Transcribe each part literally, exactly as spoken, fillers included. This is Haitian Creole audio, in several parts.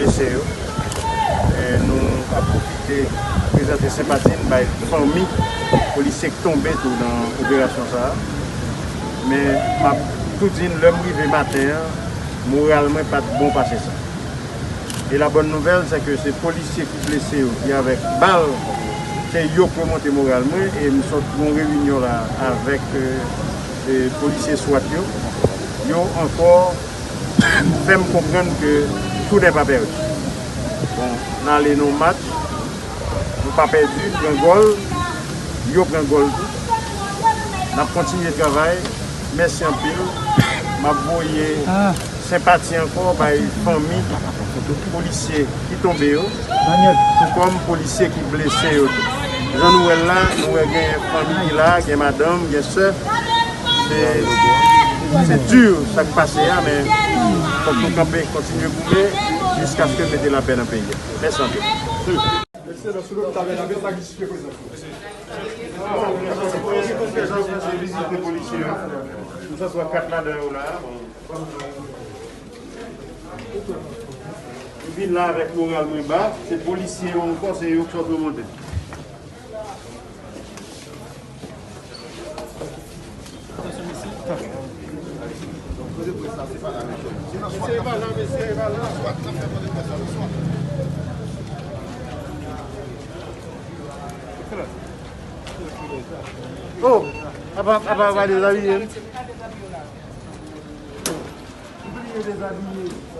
Blese yo. E, nou ap pwofite prezante senpati n bay fanmi polisye k tonbe tou nan operasyon sa a. Men m ap tou di n, lè m rive maten an, moral mwen pa t bon pase sa. E la bòn nouvèl, se ke se polisye ki blese yo, ki avèk bal, se yo k remonte moral mwen, e m sot yon reyinyon la avèk, e, e, polisye swat yo. Yo ankò fè m konprann ke tout n'est pas perdu. Bon, n ale nan match, nou pa pèdi, pran gòl, yo pran gòl tou. N ap kontinye travay. Mèsi anpil. M ap voye senpati ankò bay fanmi polisye ki tonbe yo, tou kòm polisye ki blese yo tou. Jan nou wè l la, nou wè gen fanmi ki la, gen madanm, gen sè. Se, se di sa k pase a, men fòk nou kanpe, kontinye goumen jiskaske n mete lapè nan peyi a. Mèsi anpil. Mesye, nan sou lòt tabèl la, men pa ki sipè prezans. Prezans, se vizite polisye yo. Nou santi wè kat ladan yo la, bon. Nou vin la avèk moral mwen ba, se polisye yo ankò, se yo k sot remonte. Mesye, e pa la, mesye, e pa la. Oh, apa, apa, apa dezabiye m? Ou bliye dezabiye.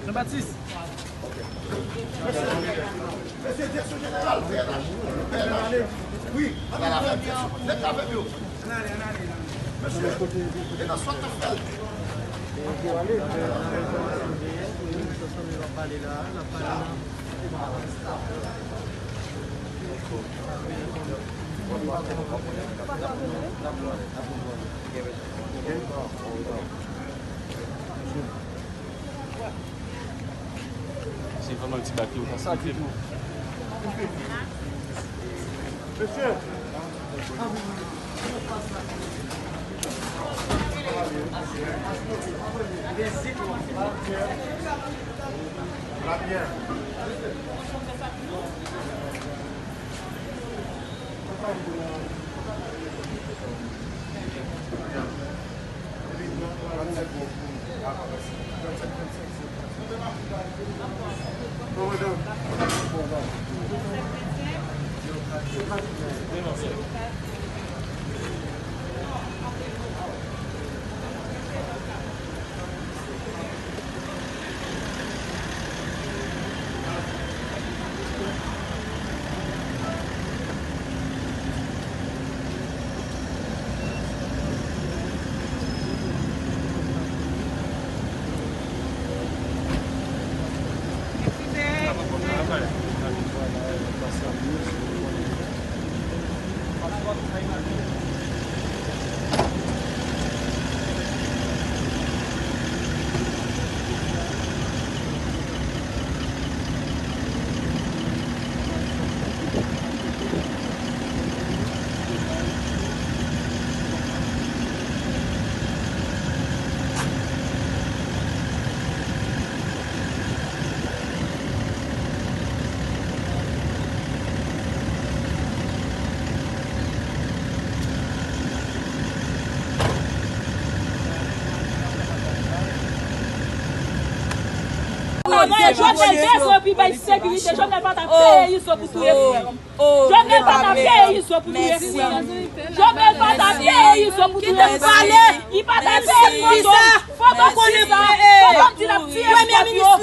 Jean-Baptiste. Se vrèman ti bak yo ka sante. Mesye! Jovenel bezwen pou bay sekirite. Jovenel pa t ap peye Izo pou touye frè. Jovenel pa t ap peye Izo pou touye frè. Jovenel pa t ap peye Izo pou touye frè. Li pa t ap peye Izo. Fòk ou konnen sa. Fòk ou di l ap tiye frè yo. Epi fòk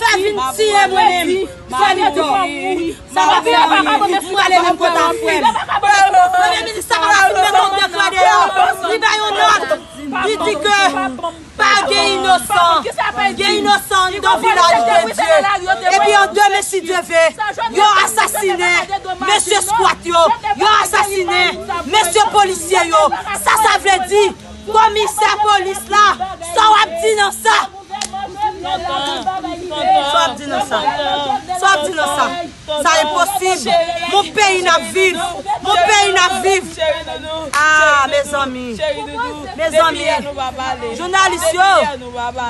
yo di, fòk yo di, fòk yo di fò mouri. Sa pa fè pa ka pote sou ale menm kòt a frè m. Premye minis sa pa ka filme kòm de frè deyò. Li bay yon nòt. Li di ke pa gen inosan. Gen inosan anndan vilaj de Dye. Epi an demen, si Dye ve, yo asasinen mesye skwat yo. Yo asasinen mesye polisye yo. Sa sa vle di, komisè polis la, sa w ap di nan sa? Sa w ap di nan sa? Sa w ap di nan sa? Sa enposib. Mon peyi n ap viv. Mon peyi n ap viv. Ah, mezanmi. Mezanmi. Jounalis yo,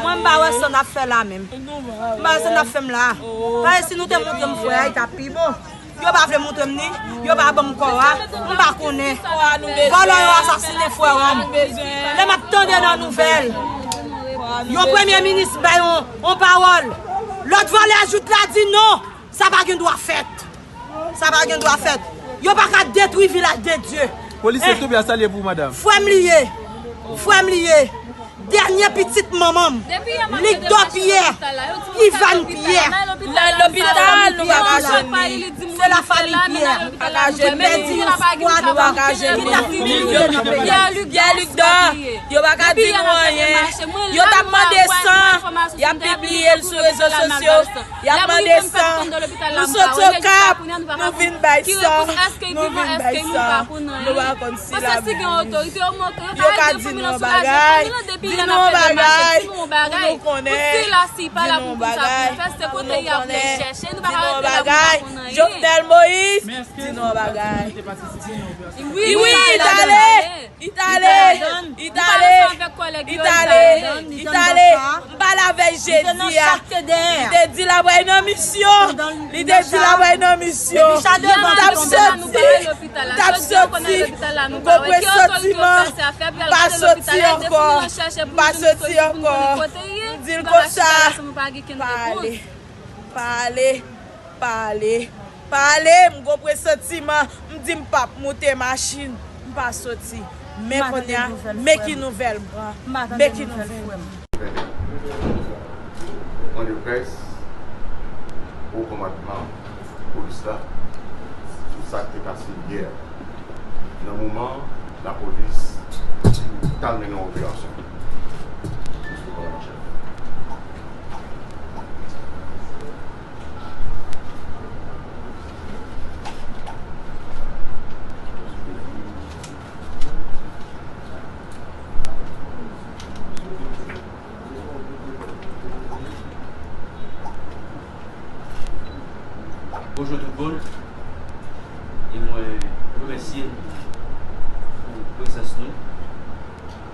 mwen m pa wè sa n ap fè la menm. M pa wè sa n ap fè m la. Paske si nou te montre m frè a, li t ap pi bon. Yo pa vle montre m ni, yo pa ban m kò a, m pa konnen. Vòlò yo asasinen frè a m. Lè m ap tande nan nouvèl, yon premye minis bay yon, yon pawòl, lòt vòlè jout la di non. Sa pa gen dwa fèt. Sa pa gen dwa fèt. Yo pa ka detwi vilaj de Dye. Polisye, eh, tou byen, salye pou madanm. Frè m li ye. Frè m li ye. Dènye pitit manman m. Likdò Pyè. Ivan Pyè. Nan lopital, nou pa ka jwenn li. Se lafanmi Pyè. Pa ka jwenn li. Nou pa ka jwenn li. Pyè Likdò, yo pa ka di nou anyen. Yo t ap mande san. Y ap pibliye l sou rezo sosyo. Y ap mande san. Nou soti Okap, nou vin bay san. Nou vin bay san. Nou pa konn si l ap viv. Yo ka di nou yon bagay. Di nou yon bagay pou nou konnen. Di nou yon bagay pou nou konnen. Di nou yon bagay. Jovenel Moïse, di nou yon bagay. Wi, wi, li t ale. Li t ale, li t ale, li t ale, li t ale. M pale avè l jedi a. Li te di l ap al nan misyon. Li te di l ap al nan misyon. M t ap soti, m t ap soti. M gon presantiman. M pa soti ankò. M pa soti ankò. M di l konsa. Pa ale, pa ale. Pa ale, pa ale, m gon presantiman, m di m p ap moute machin, m pa soti. Men kounye a, men ki nouvèl m pran, men ki nouvèl m. Pwen de près, wo kòmandman polis la, sou sa k te pase yè. Nan moman lapolis t al mennen yon operasyon. Mesye kòmandan an chèf. Bonjou tout moun. E mwen remèsye n pou prezans nou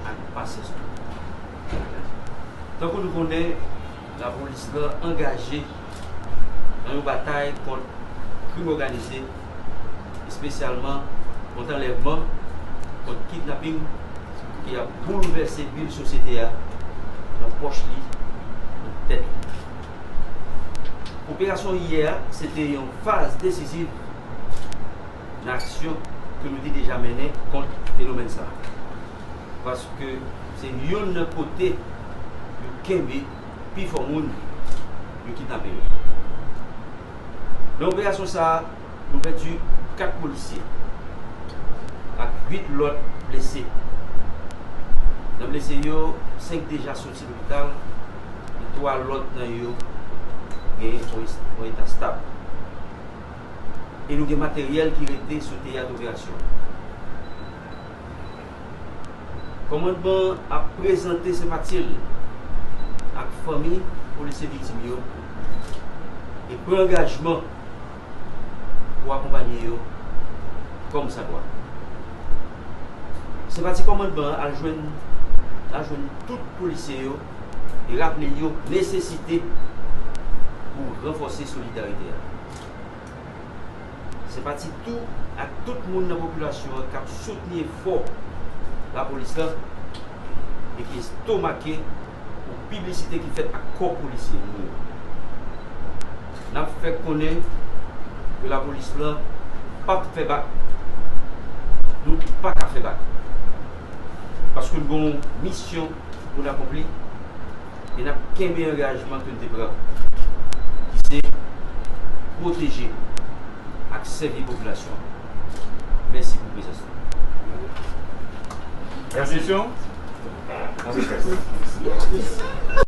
ak pasyans nou. Tankou nou konnen, lapolis la angaje nan yon batay kont krim òganize, espesyalman kont anlèvman, kont kidnaping ki ap boulvèse bil sosyete a nan pòch li, nan tèt li. Operasyon yè a, se te yon faz desiziv nan aksyon ke nou te deja mennen kont fenomèn sa a. Paske se youn nan kote yo kenbe pifò moun yo kidnape yo. Nan operasyon sa a, nou pèdi kat polisye ak uit lòt blese. Nan blese yo, senk deja soti lopital, e twa lòt nan yo gen yon es-, yon eta stab. E nou gen materyèl ki rete sou teyat operasyon. Kòmandman an ap prezante senpati l ak fanmi polisye viktim yo e pran angajman pou akonpanye yo kòmsadwa. Senpati kòmandman an al jwenn, al jwenn tout polisye yo e raple yo nesesite pou ranfòse solidarite a. Senpati tou ak tout moun nan popilasyon an k ap soutni efò lapolis la e ki estomake pou piblisite ki fèt ak kò polisye nou yo. N ap fè konnen ke lapolis la p ap fè bak. Nou pa ka fè bak. Paske n gen yon misyon pou n akonpli. E n ap kenbe angajman ke n te pran, ki se pwoteje ak sèvi popilasyon an. Mèsi pou prezans nou. Mèsi. Kesyon? Mwen se chèf.